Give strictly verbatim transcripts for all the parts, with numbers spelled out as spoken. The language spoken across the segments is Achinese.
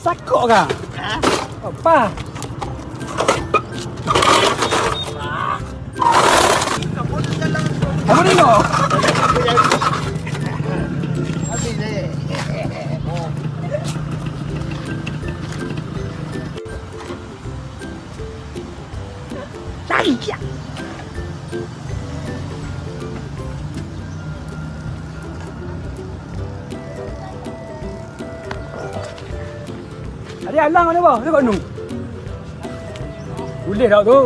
Sakok ka? Apa? Apa ni kau? Tarik ya. Ada alang mana bah? Ada kat nu. Boleh tak tu?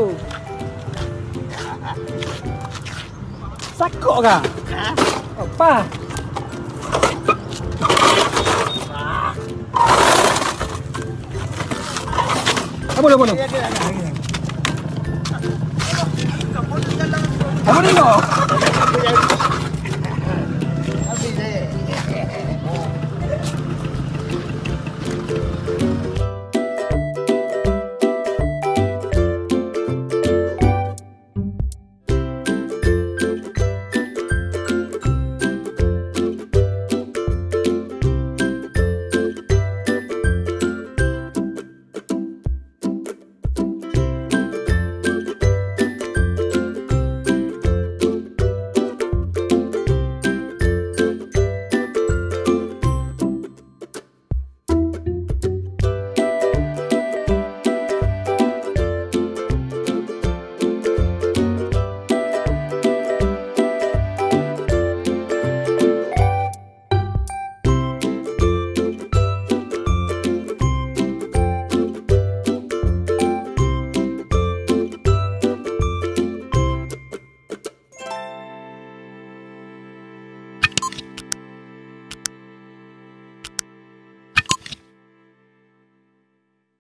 Sakok kah? Apa? Apa dia, apa dia? Apa ni kau?